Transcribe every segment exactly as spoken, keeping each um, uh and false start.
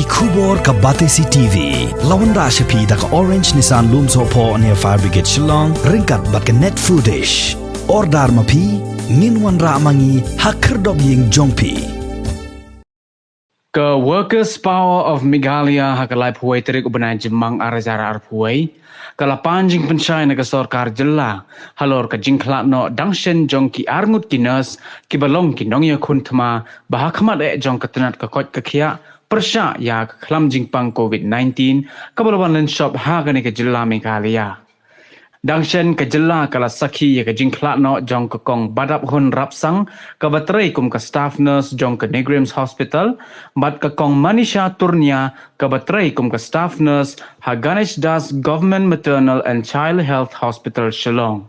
Khubor ka Batesi T V. La wanrah sha phi da ka Orange Nissan Lumsohphoh near Fire Brigade Shillong, ryngkat bad ka Net Foodish. Order ma phi, ngin wanrah ma ngi ha khyrdop ïing jong phi. Ka Workers Power of Meghalaya ha ka laiphew wei tarik u bnai Jymmang ar hajar arphew wei ka la pan jingpynshai na ka sorkar jylla halor ka jingkhlad noh dang shen jong ki arngut ki nurse kiba long ki nongïakhun thma ba ha khmat eh jong ka tnat ka koit ka khiah pyrshah ïa ka khlam jingpang covid nineteen kaba la wan lynshop ha kane ka jylla Meghalaya. Dang shen ka jylla ka la sakhi ïa ka jingkhlad noh jong ka Kong Badap Hun Rapsang kaba trei kum ka staff nurse jong ka NEIGRIHMS Hospital bad ka Kong Manisha Turnia kaba trei kum ka staff nurse ha Ganesh Das Government Maternal and Child Health Hospital Shillong.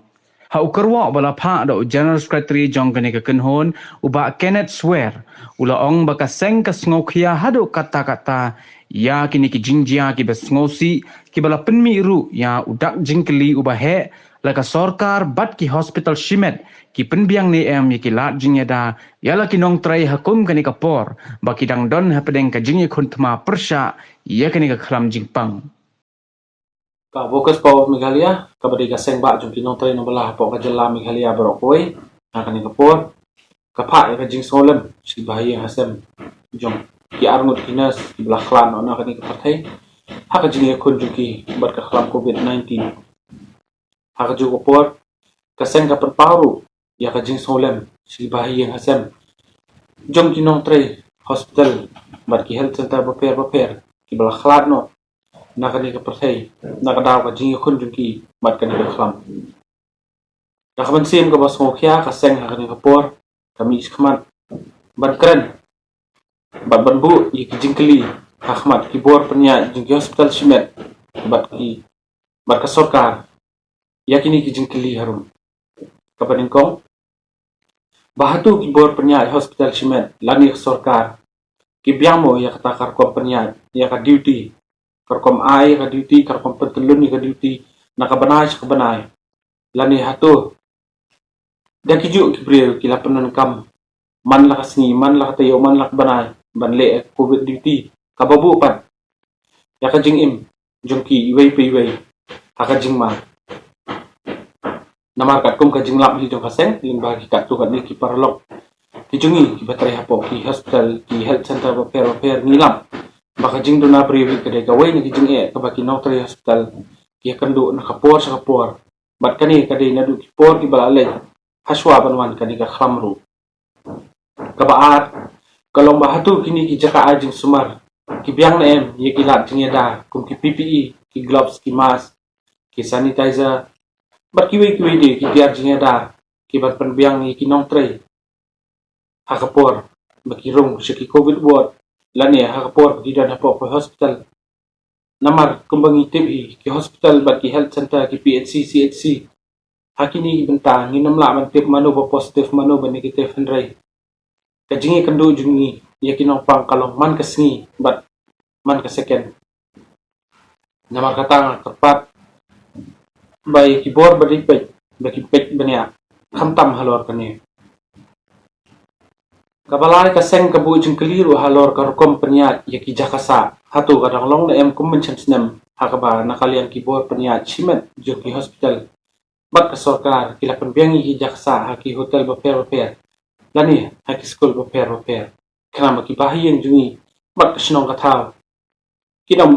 Ha u kyrwoh ba la phah da u General Secretary jong kane ka kynhun, u Bah Kenneth Swer, u la ong ba ka seng ka sngewkhia haduh katta katta ïa kine ki jingjia kiba sngewsih kiba la pynmih ruh ïa u dak jingkylli uba heh, la ka sorkar bad ki hospital shimet ki pynbiang ne em ïa ki lad jingïada ïa la ki nongtrei ha kum kane ka por ba ki dang don hapdeng ka jingïakhun thma pyrshah ïa kane ka khlam jingpang. Ka Workers Power of Meghalaya, kaba dei ka seng bah jong ki nongtrei nongbylla hapoh ka jylla Meghalaya baroh kawei, ha kane ka por ka phah ïa ka jingsngewlem sha ki bahaïing hasem jong ki arngut ki nurse kiba la khlad noh na kane ka pyrthei ha ka jingïakhun jong ki bad ka khlam covid nineteen. Ha kajuh ka por ka seng ka pynpaw ruh ïa ka jingsngewlem sha ki bahaïing hasem jong ki nongtrei hospital bad ki health centre bapher bapher kiba la khlad noh na kane ka pyrthei na ka daw ka jingïakhun jong ki bad kane ka khlam. Da ka mynsiem kaba sngewkhia ka seng ha kane ka por ka mih shakhmat ban kren bad ban buh ïa ki jingkylli ha khmat ki bor pynïaid jong ki hospital shimet bad ki bad ka sorkar ïa kine ki jingkylli harum. Kaba nyngkong, ba hato ki bor pynïaid hospital shimet lane ka sorkar ki biang mo ïa kata ka rukom pynïaid ïa ka duty, ka rukom ai ïa ka duty, ka rukom pyntyllun ïa ka duty na ka bnai sha ka bnai, lane hato da ki juh ki briew ki la pyndonkam man la ka sngi, man la ka taïew, man la ka bnai ban leh covid duty kaba buh pat ïa ka jingim jong ki iwei pa iwei ha ka jingma. Namar katkum ka jinglap hi jong ka seng lyngba ki katto katne ki paralok ki jong ngi kiba trei hapoh ki hospital, ki health centre bapher bapher, ngi lap ba ka jingduna briew hi ka dei kawei na ki jingeh kaba ki nongtrei hospital ki ïakynduh na ka por sha ka por. Bad kane ka dei naduh ki por kiba la leit hashwa ban wan kane ka khlam ruh. Kaba ar ka long ba hato kine ki jaka ai jingsumar ki biang ne em ïa ki lad jingïada kum ki P P E, ki gloves, ki mask, ki sanitizer bad kiwei kiwei de ki tiar jingïada kiban pynbiang ïa ki nongtrei ha ka por ba ki rung sha ki covid ward lane ha ka por ba ki don hapoh ka hospital. Namar kumba ngi tip hi, ki hospital bad ki health centre, ki P H C, C H C, ha kine ki bynta ngim lah ban tip mano ba positive, mano ba negative, hynrei ka jingïakynduh jong ngi ïa ki nongpang ka long man ka sngi bad man ka second. Namar kata nga kyrpad ba ïa ki bor ba dei peit ba ki peit bniah khamtam halor kane. Kaba lai, ka seng ka buh jingkylli ruh halor ka rukom pynïaid ïa ki jaka sah. Hato ka dang long ne em kum mynshem snem ha kaba na ka liang ki bor pynïaid shimet jong ki hospital bad ka sorkar ki la pynbiang ïa ki jaka sah ha ki hotel bapher bapher lane ha ki skul bapher bapher, khnang ba ki bahaïing jong ngi bad ka shnong ka thaw kin ym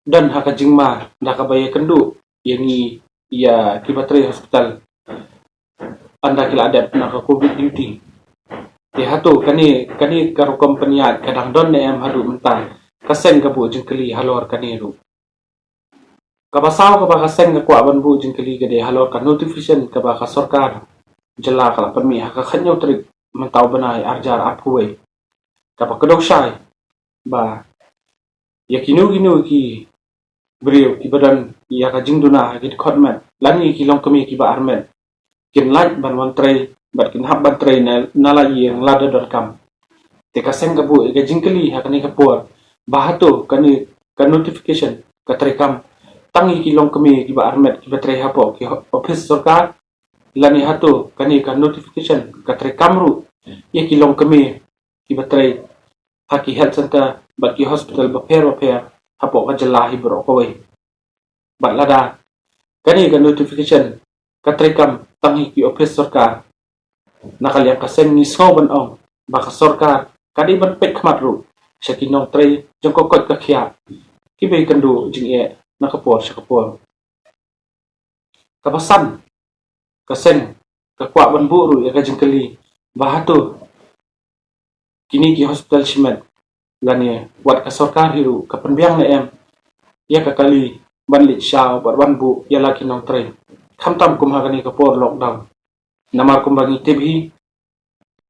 don ha ka jingma da kaba ïakynduh ïa ngi, ïa kiba trei hospital ynda ki la dep na ka covid duty. Te hato kane, kane ka rukom pynïaid ka dang don ne em haduh mynta? Ka seng ka buh jingkylli halor kane ruh. Kaba saw kaba ka seng ka kwah ban buh jingkylli ka dei halor ka notification kaba ka sorkar jylla ka la pynmih ha ka khathynñiew tarik mynta u bnai ar hajar arphew wei, kaba kdew shai ba ïa kino kino ki briew kiba don ïa ka jingduna ha ki dkhot met lane ki longkmie kiba armet kin lait ban wan trei bad kin hap ban trei na, na la ïing lada donkam. Te ka seng ka buh ïa ka jingkylli ha kane ka por ba hato kane ka notification ka treikam tang ïa ki longkmie kiba armet kiba trei hapoh ki ho-, office sorkar, lane hato kane ka notification ka treikam ruh ïa ki longkmie kiba trei ha ki health centre bad ki hospital bapher bapher hapoh ka jylla hi baroh kawei. Bad lada kane ka notification ka treikam tang ha ki ophis sorkar, na ka liang ka seng ngi sngew ban ong ba ka sorkar ka dei ban peit khmat ruh sha ki nongtrei jong ka koit ka khiah kiba ïakynduh jingeh na ka por sha ka por. Kaba san, ka seng ka kwah ban buh ruh ïa ka jingkylli ba hato kine ki hospital shimet lane wat ka sorkar hi ruh ka pynbiang ne em ïa ka kali ban leit shaw bad ban buh ïa la ki nongtrei, khamtam kum ha kane ka por lockdown. Namar kumba ngi tip hi,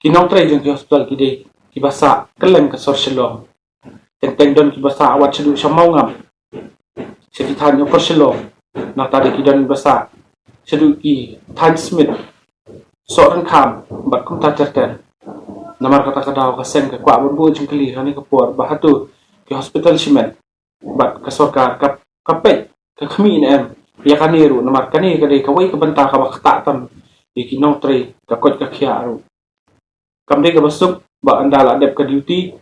ki nongtrei jong ki hospital ki dei kiba sah kylleng ka sor Shillong. Teng teng don kiba sah wat shaduh sha Mawngap, sha ki thaiñ Upper Shillong. Nangta dei ki don kiba sah shaduh ki thaiñ Smit, Sohryngkham bad kumta ter ter. Namar kata ka daw ka seng ka kwah ban buh jingkylli ha kane ka por ba hato ki hospital shimet bad ka sorkar ka, ka peit, ka khmih ne em ïa kane ruh, namar kane ka dei kawei ka bynta kaba ktah tam ïa ki nongtrei ka koit ka khiah ruh. Kam dei kaba suk ba ynda la dep ka duty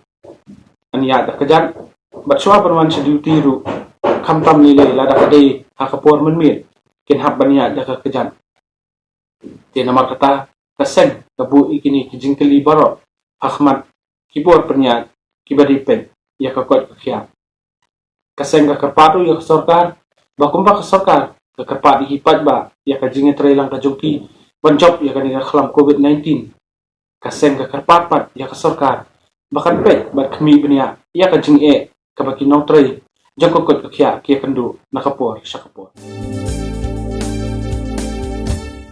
yn ïaid da ka kjat, bad shuwa ban wan sha duty ruh khamtam lei lei lada ka dei ha ka por mynmiet kin hap ban ïaid da ka kjat. Te namar kata ka seng ka buh ïa kine ki jingkylli baroh ha khmat ki bor pynïaid kiba dei peit ïa ka koit ka khiah. Ka seng ka kyrpad ruh ïa ka sorkar ba kumba ka sorkar ka kyrpad ïa ki paidbah ïa ka jingïatreilang ka jong ki ban jop ïa kane ka khlam covid nineteen. Ka seng ka kyrpad pat ïa ka sorkar ba kan peit bad khmih bniah ïa ka jingeh kaba ki nongtrei jong ka koit ka khiah ki ïakynduh na ka por sha ka por.